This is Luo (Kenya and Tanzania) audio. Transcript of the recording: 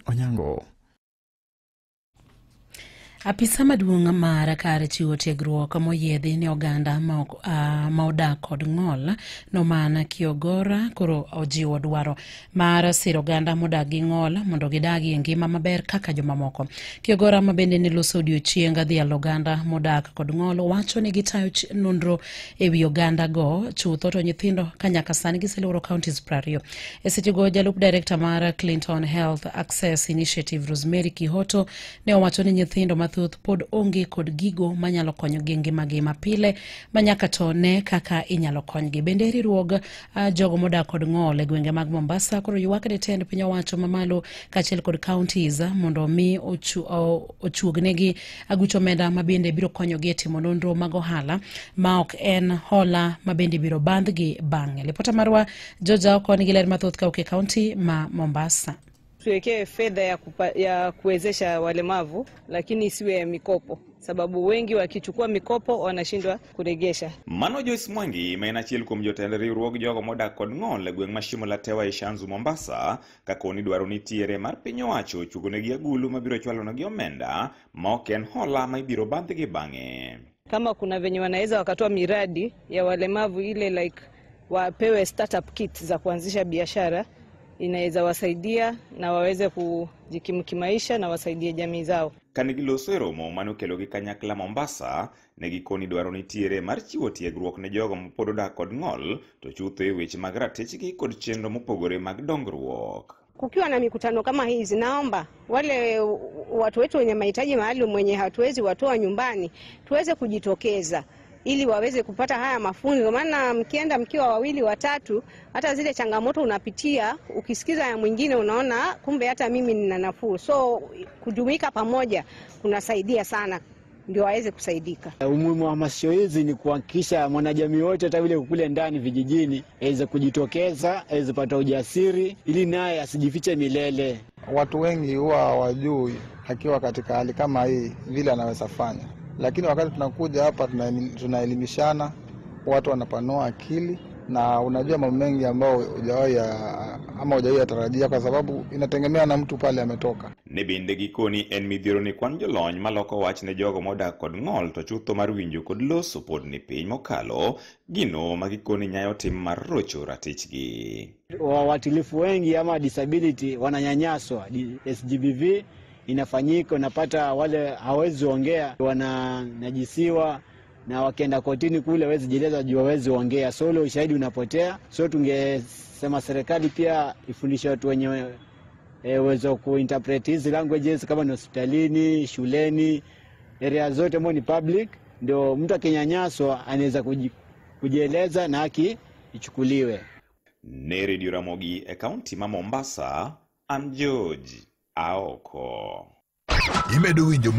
Onyango. Apisa maduong' mar kar chiwo tiegruok moyiedhi ne oganda ma odak kod ng'ol Noman Kiogora koro ojiwo dwaro mar siro oganda modak gi ng'ol mondo gidagi e ngima maber kaka jomamoko. Kiogora ma bende ne loso odiochieng' dhialo oganda modak kod ng'ol wacho ni gitayo nonro e wi oganda go chutho to nyithindo ka nyaka sani giseluoro counties 20. E sechego jalup director mar Clinton Health Access Initiative Rosemary Kihoto ne owacho ni nyithindo mathoth pod onge kod gigo manyalo konyogi e ngimagi mapile manyaka to ne kaka inyalo konygi. Bende riwruog jogo modak kod ng'ol e gwenge mag Mombasa koro ywak ne tend piny owacho mamalo kaachiel kod counties mondo mi ochuognegi aguch omenda ma bende biro konyogi e timo nonro mag ohala ma ok en hola ma bende biro bandhgi bang'e. Lipota marwa George Aoko nigi ler mathoth kawuok e kaunti ma Mombasa. Tuwekee fedha ya kuwezesha walemavu, lakini isiwe ya mikopo, sababu wengi wakichukua mikopo wanashindwa kuregesha. Mano Joyce Mwangi ma en achiel kuom jotend riwruog jogo modak kod ng'ol e gweng' ma Shimo la Tewa e Shanzu Mombasa, ka koni dwaro nitiere mar piny owacho ochuogonegi agulu mabiro chwalonegi omenda ma ok en hola ma ibiro bandhgi bang'e. Kama kuna venye wanaweza wakatoa miradi ya walemavu ile like wapewe startup kit za kuanzisha biashara, inaweza wasaidia na waweze kujikimu kimaisha na wasaidie jamii zao. Kane giloso e romo mane okelo gi kanyakla Mombasa, ne gikoni dwaro nitiere mar chiwo tiegruok ne jogo mapod odak kod ng'ol to chutho e weche mag ratichgi kod chenro mopogore mag dongruok. Kukiwa na mikutano kama hizi, naomba wale watu wetu wenye mahitaji maalum wenye hatuwezi watoa nyumbani tuweze kujitokeza ili waweze kupata haya mafunzo, maana mkienda mkiwa wawili watatu, hata zile changamoto unapitia ukisikiza ya mwingine unaona kumbe hata mimi nina nafuu. So kujumuika pamoja kunasaidia sana ndio waweze kusaidika. Umuhimu wa hamasisho hizi ni kuhakikisha mwanajamii wote hata vile kule ndani vijijini aweze kujitokeza, aweze kupata ujasiri ili naye asijifiche milele. Watu wengi huwa hawajui akiwa katika hali kama hii vile anaweza fanya. Lakini wakati tunakuja hapa tunaelimishana, watu wanapanua akili na unajua mambo mengi ambayo hujawahi ama hujawahi tarajia, kwa sababu inategemea na mtu pale ametoka. Ne bende gikoni en midhiero ni kwan jolony maloko wach ne jogo modak kod ng'ol to chutho mar winjo kod loso pod ni piny mokalo gino ma gikoni nyayo tim mar rocho ratichgi. Wawatilifu wengi ama disability wananyanyaswa, SGBV inafanyika, unapata wale hawezi ongea wananajisiwa, na wakienda kotini kule hawezi jieleza juu hawezi ongea, so ule ushahidi unapotea. So tungesema serikali pia ifundishe watu wenye uwezo kuinterpret hizi languages, kama ni hospitalini, shuleni, area zote ambao ni public, ndio mtu akinyanyaswa anaweza kujieleza na haki ichukuliwe. Ne Radio Ramogi e kaunti ma Mombasa, an George Aoko. Imedo winjo.